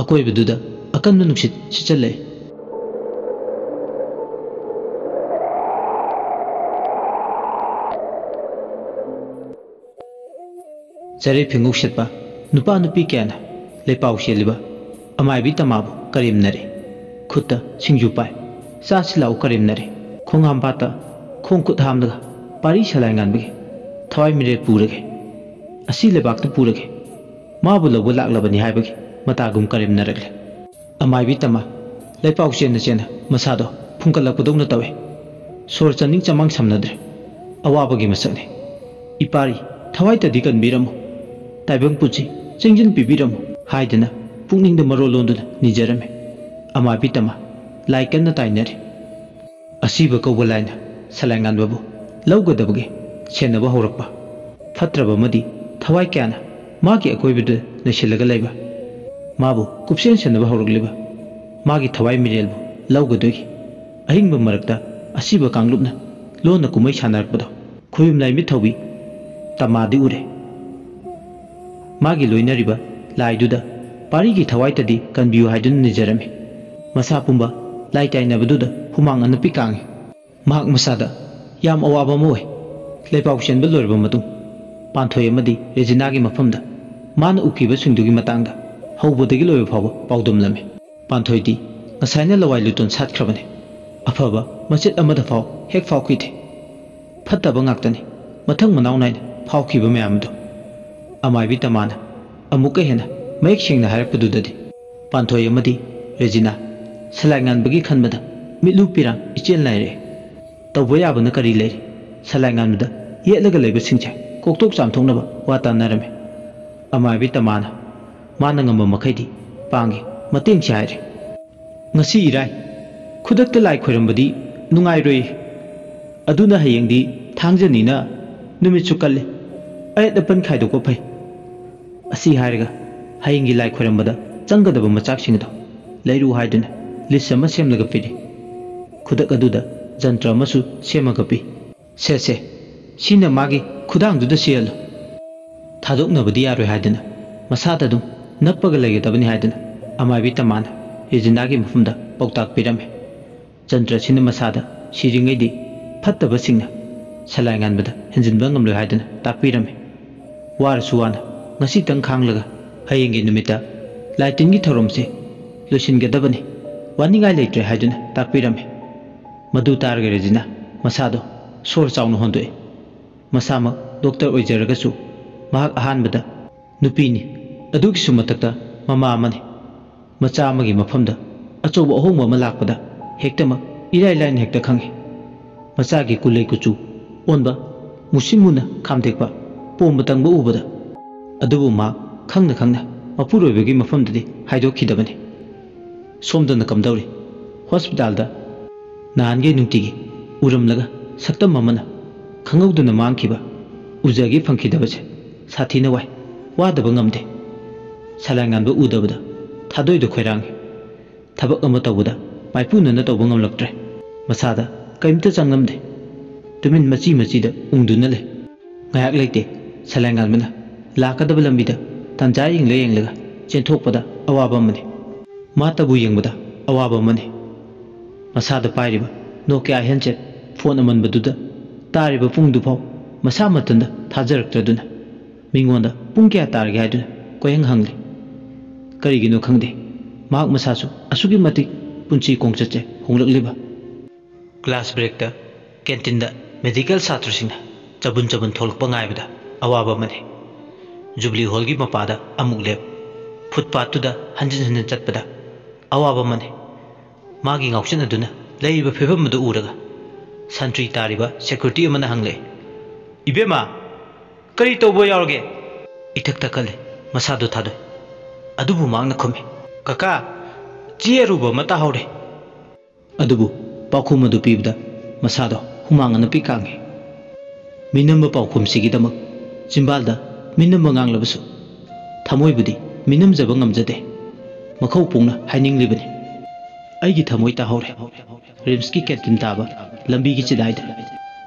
ꯑꯀꯣꯏꯕꯗꯨꯗ ꯑꯀꯟꯕ ꯅꯨꯡꯁꯤꯠ ꯁꯤꯠꯆꯜꯂꯛꯏ꯫ ꯆꯔꯩ ꯐꯤꯉꯧ ꯁꯦꯠꯄ ꯅꯨꯄꯥ ꯅꯨꯄꯤ ꯀꯌꯥꯅ ꯂꯩꯄꯥꯎ ꯆꯦꯜꯂꯤꯕ ꯑꯃꯥꯏꯕꯤ ꯇꯃꯥꯕꯨ ꯀꯔꯦꯝꯅꯔꯦ꯫ ꯈꯨꯠꯇ ꯁꯤꯡꯖꯨ ꯄꯥꯏ, ꯆꯥꯁꯤ ꯂꯥꯛꯎ ꯀꯔꯦꯝꯅꯔꯦ꯫ ꯈꯣꯡ ꯍꯥꯝꯄꯥꯠꯇ ꯈꯣꯡ ꯈꯨꯠ ꯍꯥꯝꯂꯒ ꯄꯥꯔꯤ ꯁꯂꯥꯏ ꯉꯥꯟꯕꯒꯤ ꯊꯋꯥꯏ ꯃꯤꯔꯦꯜ ꯄꯨꯔꯒꯦ, ꯑꯁꯤ ꯂꯩꯕꯥꯛꯇ ꯄꯨꯔꯒꯦ, ꯃꯥꯕꯨ ꯂꯧꯕ ꯂꯥꯛꯂꯕꯅꯤ ꯍꯥꯏꯕꯒꯤ ꯃꯇꯥꯒꯨꯝ ꯀꯔꯦꯝꯅꯔꯛꯂꯦ꯫ ꯑꯃꯥꯏꯕꯤ ꯇꯃꯥ, ꯂꯩꯄꯥꯎ ꯆꯦꯟꯅ ꯆꯦꯟꯅ ꯃꯁꯥꯗꯣ ꯐꯨꯝꯀꯠꯂꯛꯄꯗꯧꯅ ꯇꯧꯏ꯫ ꯁꯣꯔ ꯆꯥꯅꯤꯡ ꯆꯃꯥꯡ ꯁꯝꯅꯗ꯭ꯔꯦ꯫ ꯑꯋꯥꯕꯒꯤ ꯃꯁꯛꯅꯤ꯫ "ꯏꯄꯥꯔꯤ, ꯊꯋꯥꯏꯇꯗꯤ ꯀꯟꯕꯤꯔꯝꯃꯨ꯫ ꯇꯥꯏꯕꯪ ꯄꯨꯟꯁꯤ ꯆꯤꯡꯖꯤꯟ ꯄꯤꯕꯤꯔꯝꯃꯨ" ꯍꯥꯏꯗꯅ ꯄꯨꯛꯅꯤꯡꯗ ꯃꯔꯣꯜ ꯂꯣꯟꯗꯨꯅ ꯅꯤꯖꯔꯝꯃꯤ꯫ ꯑꯃꯥꯏꯕꯤ ꯇꯃꯥ, ꯂꯥꯏ ꯀꯟꯅ ꯇꯥꯏꯅꯔꯤ꯫ ꯑꯁꯤꯕ ꯀꯧꯕ ꯂꯥꯏꯅ ꯁꯂꯥꯏꯉꯥꯟꯕꯕꯨ ꯂꯧꯒꯗꯕꯒꯤ ꯁꯦꯟꯅꯕ ꯍꯧꯔꯛꯄ꯫ ꯐꯠꯇ꯭ꯔꯕ ꯑꯃꯗꯤ ꯊꯋꯥꯏ ꯀꯌꯥꯅ ꯃꯥꯒꯤ ꯑꯀꯣꯏꯕꯗ ꯂꯩꯁꯤꯜꯂꯒ ꯂꯩꯕ, ꯃꯥꯕꯨ ꯀꯨꯞꯁꯦꯟ ꯁꯦꯟꯅꯕ ꯍꯧꯔꯛꯂꯤꯕ, ꯃꯥꯒꯤ ꯊꯋꯥꯏ ꯃꯤꯔꯦꯜꯕꯨ ꯂꯧꯒꯗꯣꯏꯒꯤ ꯑꯍꯤꯡꯕ ꯃꯔꯛꯇ ꯑꯁꯤꯕ ꯀꯥꯡꯂꯨꯞꯅ ꯂꯣꯟꯅ ꯀꯨꯝꯃꯩ ꯁꯥꯟꯅꯔꯛꯄꯗꯣ ꯈꯨꯌꯨꯝ ꯂꯥꯏꯃꯤꯠ ꯊꯧꯕꯤ ꯇꯃꯥꯗꯤ ꯎꯔꯦ꯫ ꯃꯥꯒꯤ ꯂꯣꯏꯅꯔꯤꯕ ꯂꯥꯏꯗꯨꯗ ꯄꯥꯔꯤꯒꯤ ꯊꯋꯥꯏꯇꯗꯤ ꯀꯟꯕꯤꯌꯨ ꯍꯥꯏꯗꯨꯅ ꯅꯤꯖꯔꯝꯃꯤ꯫ ꯃꯁꯥ ꯄꯨꯝꯕ ꯂꯥꯏ ꯇꯥꯏꯅꯕꯗꯨꯗ ꯍꯨꯃꯥꯡ ꯑꯅꯞꯄꯤ ꯀꯥꯡꯉꯤ꯫ ꯃꯍꯥꯛ ꯃꯁꯥꯗ ꯌꯥꯝ ꯑꯋꯥꯕ ꯑꯃ ꯑꯣꯏ꯫ ꯂꯩꯄꯥꯎ ꯆꯦꯟꯕ ꯂꯣꯏꯔꯕ ꯃꯇꯨꯡ, ꯄꯥꯟꯊꯣꯏ ꯑꯃꯗꯤ ꯔꯦꯖꯤꯅꯥꯒꯤ ꯃꯐꯝꯗ ꯃꯥꯅ ꯎꯈꯤꯕꯁꯤꯡꯗꯨꯒꯤ ꯃꯇꯥꯡꯗ ꯍꯧꯕꯗꯒꯤ ꯂꯣꯏꯕ ꯐꯥꯎꯕ ꯄꯥꯎꯗꯝꯂꯝꯃꯤ꯫ ꯄꯥꯟꯊꯣꯏꯗꯤ ꯉꯁꯥꯏꯅ ꯂꯋꯥꯏ ꯂꯨꯇꯣꯟ ꯁꯥꯠꯈ꯭ꯔꯕꯅꯤ꯫ ꯑꯐꯕ ꯃꯆꯦꯠ ꯑꯃꯗ ꯐꯥꯎ ꯍꯦꯛ ꯐꯥꯎꯈꯤꯗꯦ꯫ ꯐꯠꯇꯕ ꯉꯥꯛꯇꯅꯤ ꯃꯊꯪ ꯃꯅꯥꯎ ꯅꯥꯏꯅ ꯐꯥꯎꯈꯤꯕ ꯃꯌꯥꯝ ꯑꯗꯨ꯫ ꯑꯃꯥꯏꯕꯤ ꯇꯃꯥꯅ ꯑꯃꯨꯛꯀ ꯍꯦꯟꯅ ꯃꯌꯦꯛ ꯁꯦꯡꯅ ꯍꯥꯏꯔꯛꯄꯗꯨꯗꯗꯤ ꯄꯥꯟꯊꯣꯏ ꯑꯃꯗꯤ ꯔꯦꯖꯤꯅꯥ ꯁꯂꯥꯏ ꯉꯥꯟꯕꯒꯤ ꯈꯟꯕꯗ ꯃꯤꯠꯂꯨ ꯄꯤꯔꯥꯡ ꯏꯆꯦꯜ ꯅꯥꯏꯔꯛꯑꯦ꯫ ꯇꯧꯕ ꯌꯥꯕꯅ ꯀꯔꯤ ꯂꯩꯔꯤ? ꯁꯂꯥꯏ ꯉꯥꯟꯕꯗ ꯌꯦꯠꯂꯒ ꯂꯩꯕꯁꯤꯡꯁꯦ ꯀꯣꯛꯊꯣꯛ ꯆꯥꯝꯊꯣꯛꯅꯕ ꯋꯥ ꯇꯥꯟꯅꯔꯝꯃꯤ꯫ ꯑꯃꯥꯏꯕꯤ ꯇꯃꯥꯅ ꯃꯥꯅ ꯉꯝꯕ ꯃꯈꯩꯗꯤ ꯄꯥꯡꯒꯦ, ꯃꯇꯦꯡꯁꯦ ꯍꯥꯏꯔꯦ꯫ "ꯉꯁꯤ ꯏꯔꯥꯏ, ꯈꯨꯗꯛꯇ ꯂꯥꯏ ꯈꯣꯏꯔꯝꯕꯗꯤ ꯅꯨꯡꯉꯥꯏꯔꯣꯏ꯫ ꯑꯗꯨꯅ ꯍꯌꯦꯡꯗꯤ ꯊꯥꯡꯖꯅꯤꯅ ꯅꯨꯃꯤꯠꯁꯨ ꯀꯜꯂꯤ꯫ ꯑꯌꯦꯠ ꯑꯄꯟ ꯈꯥꯏꯗꯣꯛꯄ ꯐꯩ꯫ ꯑꯁꯤ ꯍꯥꯏꯔꯒ ꯍꯌꯦꯡꯒꯤ ꯂꯥꯏ ꯈꯣꯏꯔꯝꯕꯗ ꯆꯪꯒꯗꯕ ꯃꯆꯥꯛꯁꯤꯡ ꯑꯗꯨ ꯂꯩꯔꯨ" ꯍꯥꯏꯗꯨꯅ ꯂꯤꯁ ꯑꯃ ꯁꯦꯝꯂꯒ ꯄꯤꯔꯤ꯫ ꯈꯨꯗꯛ ꯑꯗꯨꯗ ꯖꯟꯇ꯭ꯔ ꯑꯃꯁꯨ ꯁꯦꯝꯃꯒ ꯄꯤ꯫ "ꯁꯦ ꯁꯦ, ꯁꯤꯅ ꯃꯥꯒꯤ ꯈꯨꯗꯥꯡꯗꯨꯗ ꯁꯤꯍꯜꯂꯨ꯫ ꯊꯥꯗꯣꯛꯅꯕꯗꯤ ꯌꯥꯔꯣꯏ ꯍꯥꯏꯗꯨꯅ ꯃꯁꯥꯗ ꯑꯗꯨꯝ ꯅꯞꯄꯒ ꯂꯩꯒꯗꯕꯅꯤ" ꯍꯥꯏꯗꯨꯅ ꯑꯃꯥꯏꯕꯤ ꯇꯃꯥꯅ ꯔꯦꯖꯤꯅꯥꯒꯤ ꯃꯐꯝꯗ ꯄꯥꯎꯇꯥꯛ ꯄꯤꯔꯝꯃꯤ꯫ ꯖꯟꯇ꯭ꯔꯁꯤꯅ ꯃꯁꯥꯗ ꯁꯤꯔꯤꯉꯩꯗꯤ ꯐꯠꯇꯕꯁꯤꯡꯅ ꯁꯂꯥꯏ ꯉꯥꯟꯕꯗ ꯍꯦꯟꯖꯤꯟꯕ ꯉꯝꯂꯣꯏ ꯍꯥꯏꯗꯨꯅ ꯇꯥꯛꯄꯤꯔꯝꯃꯤ꯫ ꯋꯥꯔꯁꯨ ꯋꯥꯅ ꯉꯁꯤꯇꯪ ꯈꯥꯡꯂꯒ ꯍꯌꯦꯡꯒꯤ ꯅꯨꯃꯤꯠꯇ ꯂꯥꯏ ꯇꯤꯟꯒꯤ ꯊꯧꯔꯝꯁꯦ ꯂꯣꯏꯁꯤꯟꯒꯗꯕꯅꯤ, ꯋꯥꯅꯤꯡꯉꯥꯏ ꯂꯩꯇ꯭ꯔꯦ ꯍꯥꯏꯗꯨꯅ ꯇꯥꯛꯄꯤꯔꯝꯃꯤ꯫ ꯃꯗꯨ ꯇꯥꯔꯒ ꯔꯦꯖꯤꯅꯥ ꯃꯁꯥꯗꯣ ꯁꯣꯔ ꯆꯥꯎꯅ ꯍꯣꯟꯗꯣꯛꯏ꯫ ꯃꯁꯥꯃꯛ ꯗꯣꯛꯇꯔ ꯑꯣꯏꯖꯔꯒꯁꯨ ꯃꯍꯥꯛ ꯑꯍꯥꯟꯕꯗ ꯅꯨꯄꯤꯅꯤ, ꯑꯗꯨꯒꯤꯁꯨ ꯃꯊꯛꯇ ꯃꯃꯥ ꯑꯃꯅꯤ꯫ ꯃꯆꯥ ꯑꯃꯒꯤ ꯃꯐꯝꯗ ꯑꯆꯧꯕ ꯑꯍꯣꯡꯕ ꯑꯃ ꯂꯥꯛꯄꯗ ꯍꯦꯛꯇꯃꯛ ꯏꯔꯥꯏ ꯂꯥꯏꯅ ꯍꯦꯛꯇ ꯈꯪꯏ꯫ ꯃꯆꯥꯒꯤ ꯀꯨꯂꯩ ꯀꯨꯆꯨ ꯑꯣꯟꯕ, ꯃꯨꯁꯤꯟ ꯃꯨꯅ ꯈꯥꯝꯗꯦꯛꯄ, ꯄꯣꯝꯕ ꯇꯪꯕ ꯎꯕꯗ꯫ ꯑꯗꯨꯕꯨ ꯃꯍꯥꯛ ꯈꯪꯅ ꯈꯪꯅ ꯃꯄꯨꯔꯣꯏꯕꯒꯤ ꯃꯐꯝꯗꯗꯤ ꯍꯥꯏꯗꯣꯛꯈꯤꯗꯕꯅꯤ꯫ ꯁꯣꯝꯗꯅ ꯀꯝꯗꯧꯔꯤ? ꯍꯣꯁꯄꯤꯇꯥꯜꯗ ꯅꯍꯥꯟꯒꯤ ꯅꯨꯡꯇꯤꯒꯤ ꯎꯔꯝꯂꯒ ꯁꯛꯇꯝ ꯑꯃꯅ ꯈꯪꯍꯧꯗꯅ ꯃꯥꯡꯈꯤꯕ, ꯎꯖꯒꯦ ꯐꯪꯈꯤꯗꯕꯁꯦ ꯁꯥꯊꯤꯅ ꯋꯥꯏ, ꯋꯥꯗꯕ ꯉꯝꯗꯦ꯫ ꯁꯂꯥꯏ ꯉꯥꯟꯕ ꯎꯗꯕꯗ ꯊꯥꯗꯣꯏꯗꯣ ꯈꯣꯏꯔꯥꯡꯉꯤ꯫ ꯊꯕꯛ ꯑꯃ ꯇꯧꯕꯗ ꯃꯥꯏꯄꯨꯅꯅ ꯇꯧꯕ ꯉꯝꯂꯛꯇ꯭ꯔꯦ꯫ ꯃꯁꯥꯗ ꯀꯔꯤꯝꯇ ꯆꯪꯂꯝꯗꯦ꯫ ꯇꯨꯃꯤꯟ ꯃꯆꯤ ꯃꯆꯤꯗ ꯎꯪꯗꯨꯅ ꯂꯩ꯫ ꯉꯥꯏꯍꯥꯛ ꯂꯩꯇꯦ, ꯁꯂꯥꯏ ꯉꯥꯟꯕꯅ ꯂꯥꯛꯀꯗꯕ ꯂꯝꯕꯤꯗ ꯇꯥꯟꯖꯥ ꯌꯦꯡꯂ ꯌꯦꯡꯂꯒ ꯆꯦꯟꯊꯣꯛꯄꯗ ꯑꯋꯥꯕ ꯑꯃꯅꯤ꯫ ꯃꯥꯇꯕꯨ ꯌꯦꯡꯕꯗ ꯑꯋꯥꯕ ꯑꯃꯅꯤ꯫ ꯃꯁꯥꯗ ꯄꯥꯏꯔꯤꯕ ꯅꯣꯀꯤꯌꯥ ꯍꯦꯟꯁꯦꯠ ꯐꯣꯟ ꯑꯃꯟꯕꯗꯨꯗ ꯇꯥꯔꯤꯕ ꯄꯨꯡꯗꯨꯐꯥꯎ ꯃꯁꯥ ꯃꯊꯟꯇ ꯊꯥꯖꯔꯛꯇ꯭ꯔꯗꯨꯅ ꯃꯤꯉꯣꯟꯗ ꯄꯨꯡ ꯀꯌꯥ ꯇꯥꯔꯒꯦ ꯍꯥꯏꯗꯨꯅ ꯀꯣꯏꯍꯪ ꯍꯪꯂꯤ꯫ ꯀꯔꯤꯒꯤꯅꯣ ꯈꯪꯗꯦ, ꯃꯍꯥꯛ ꯃꯁꯥꯁꯨ ꯑꯁꯨꯛꯀꯤ ꯃꯇꯤꯛ ꯄꯨꯟꯁꯤ ꯈꯣꯡꯆꯠꯁꯦ ꯍꯣꯡꯂꯛꯂꯤꯕ꯫ ꯀ꯭ꯂꯥꯁ ꯕ꯭ꯔꯦꯛꯇ ꯀꯦꯟꯇꯤꯟꯗ ꯃꯦꯗꯤꯀꯦꯜ ꯁꯥꯇ꯭ꯔꯁꯤꯡꯅ ꯆꯕꯨꯟ ꯆꯕꯨꯟ ꯊꯣꯛꯂꯛꯄ ꯉꯥꯏꯕꯗ ꯑꯋꯥꯕ ꯑꯃꯅꯤ꯫ ꯖꯨꯕꯤꯂꯤ ꯍꯣꯜꯒꯤ ꯃꯄꯥꯗ ꯑꯃꯨꯛ ꯂꯦꯞ꯫ ꯐꯨꯠꯄꯥꯠꯇꯨꯗ ꯍꯟꯖꯤꯟ ꯍꯟꯖꯤꯟ ꯆꯠꯄꯗ ꯑꯋꯥꯕ ꯑꯃꯅꯤ꯫ ꯃꯥꯒꯤ ꯉꯥꯎꯆꯠꯅꯗꯨꯅ ꯂꯩꯔꯤꯕ ꯐꯤꯕꯝ ꯑꯗꯨ ꯎꯔꯒ ꯁꯟꯇ꯭ꯔꯤ ꯇꯥꯔꯤꯕ ꯁꯦꯀ꯭ꯌꯨꯔꯤꯇꯤ ꯑꯃꯅ ꯍꯪꯂꯛꯏ, "ꯏꯕꯦꯝꯃ, ꯀꯔꯤ ꯇꯧꯕ ꯌꯥꯎꯔꯒꯦ?" ꯏꯊꯛꯇ ꯀꯜꯂꯦ, ꯃꯁꯥꯗꯣ ꯊꯥꯗꯣꯛꯏ꯫ ꯑꯗꯨꯕꯨ ꯃꯍꯥꯛꯅ ꯈꯨꯝꯃꯤ, "ꯀꯀꯥ, ꯆꯦ ꯑꯔꯨꯕ ꯑꯃ ꯇꯥꯍꯧꯔꯦ"꯫ ꯑꯗꯨꯕꯨ ꯄꯥꯎꯈꯨꯝ ꯑꯗꯨ ꯄꯤꯕꯗ ꯃꯁꯥꯗꯣ ꯍꯨꯃꯥꯡ ꯑꯅꯞꯄꯤ ꯀꯥꯡꯉꯤ꯫ ꯃꯤꯅꯝꯕ ꯄꯥꯎꯈꯨꯝꯁꯤꯒꯤꯗꯃꯛ ꯆꯤꯝꯕꯥꯜꯗ ꯃꯤꯅꯝꯕ ꯉꯥꯡꯂꯕꯁꯨ ꯊꯃꯣꯏꯕꯨꯗꯤ ꯃꯤꯅꯝꯖꯕ ꯉꯝꯖꯗꯦ꯫ ꯃꯈꯧ ꯄꯣꯡꯅ ꯍꯥꯏꯅꯤꯡꯂꯤꯕꯅꯤ, "ꯑꯩꯒꯤ ꯊꯃꯣꯏ ꯇꯥꯍꯧꯔꯦ꯫ ꯔꯤꯝꯁꯀꯤ ꯀꯦꯟꯇꯤꯟ ꯇꯥꯕ ꯂꯝꯕꯤꯒꯤ ꯆꯤꯗꯥꯏꯗ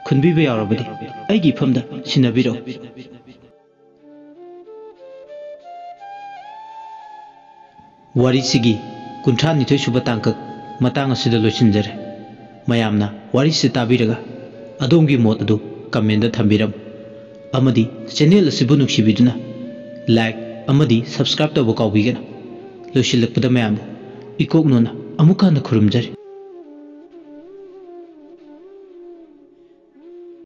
ꯈꯨꯟꯕꯤꯕ ꯌꯥꯎꯔꯕꯗꯤ ꯑꯩꯒꯤ ꯏꯐꯝꯗ ꯁꯤꯟꯅꯕꯤꯔꯛꯎ"꯫ ꯋꯥꯔꯤꯁꯤꯒꯤ ꯀꯨꯟꯊ꯭ꯔꯥ ꯅꯤꯊꯣꯏ ꯁꯨꯕ ꯇꯥꯡꯀꯛ ꯃꯇꯥꯡ ꯑꯁꯤꯗ ꯂꯣꯏꯁꯤꯟꯖꯔꯦ꯫ ꯃꯌꯥꯝꯅ ꯋꯥꯔꯤꯁꯤ ꯇꯥꯕꯤꯔꯒ ꯑꯗꯣꯝꯒꯤ ꯃꯣꯠ ꯑꯗꯨ ꯀꯃꯦꯟꯗ ꯊꯝꯕꯤꯔꯝꯃꯨ꯫ ꯑꯃꯗꯤ ꯆꯦꯅꯦꯜ ꯑꯁꯤꯕꯨ ꯅꯨꯡꯁꯤꯕꯤꯗꯨꯅ ꯂꯥꯏꯛ ꯑꯃꯗꯤ ꯁꯕꯁꯀ꯭ꯔꯥꯏꯕ ꯇꯧꯕ ꯀꯥꯎꯕꯤꯒꯅꯨ꯫ ꯂꯣꯏꯁꯤꯜꯂꯛꯄꯗ ꯃꯌꯥꯝꯕꯨ ꯏꯀꯣꯛ ꯅꯣꯟꯅ ꯑꯃꯨꯛ ꯍꯟꯅ ꯈꯨꯔꯨꯝꯖꯔꯤ꯫